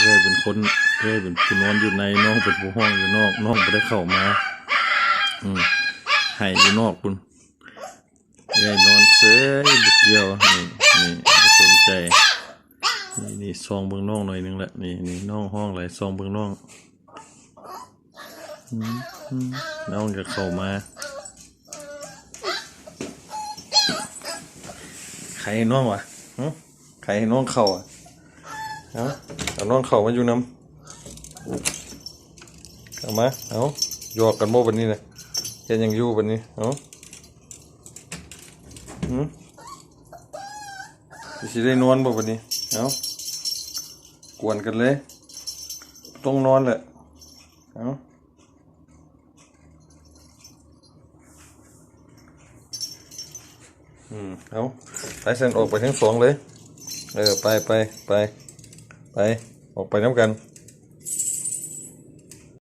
ເອື້ອຍເປັນຄົນ ເອື້ອຍເປັນຜູ້ນອນຢູ່ໃນ ນ້ອງເປັນຜູ້ຮ້ອງຢູ່ນອກ ນ້ອງບໍ່ໄດ້ເຂົ້າມາ ອືມ ໄຫ້ຢູ່ນອກພຸ້ນ ເອື້ອຍນອນເຊີຍບໍ່ກ່ຽວ ນີ້ ນີ້ ບໍ່ສົນໃຈ ນີ້ ນີ້ ສ່ອງເບິ່ງນ້ອງໜ້ອຍໜຶ່ງລະ ນີ້ ນີ້ ນ້ອງຮ້ອງຫຼາຍ ສ່ອງເບິ່ງນ້ອງ ອືມ ອືມ ນ້ອງຈະເຂົ້າມາ ໃຄໃຫ້ນ້ອງຫວາ? ຫຶ? ໃຄໃຫ້ນ້ອງເຂົ້າຫວາ? ເອົາ ເອົານ້ອງເຂົ້າມາຢູ່ນຳ ເອົາມາ ເອົາ ຢອກກັນບໍ່ບັດນີ້ນະ? ເຮັດຫຍັງຢູ່ບັດນີ້? ເອົາ ຫຶ? ຊິໄດ້ນອນບໍ່ບັດນີ້? ເອົາ ກວນກັນເລີຍ ຕ້ອງນອນແຫຼະ ເອົາ ອືມ ເອົາ ໄປຊັ້ນ ອອກໄປທັງສອງເລີຍ ເອີ ໄປ ໄປ ໄປ ໄປ ອອກໄປນຳກັນ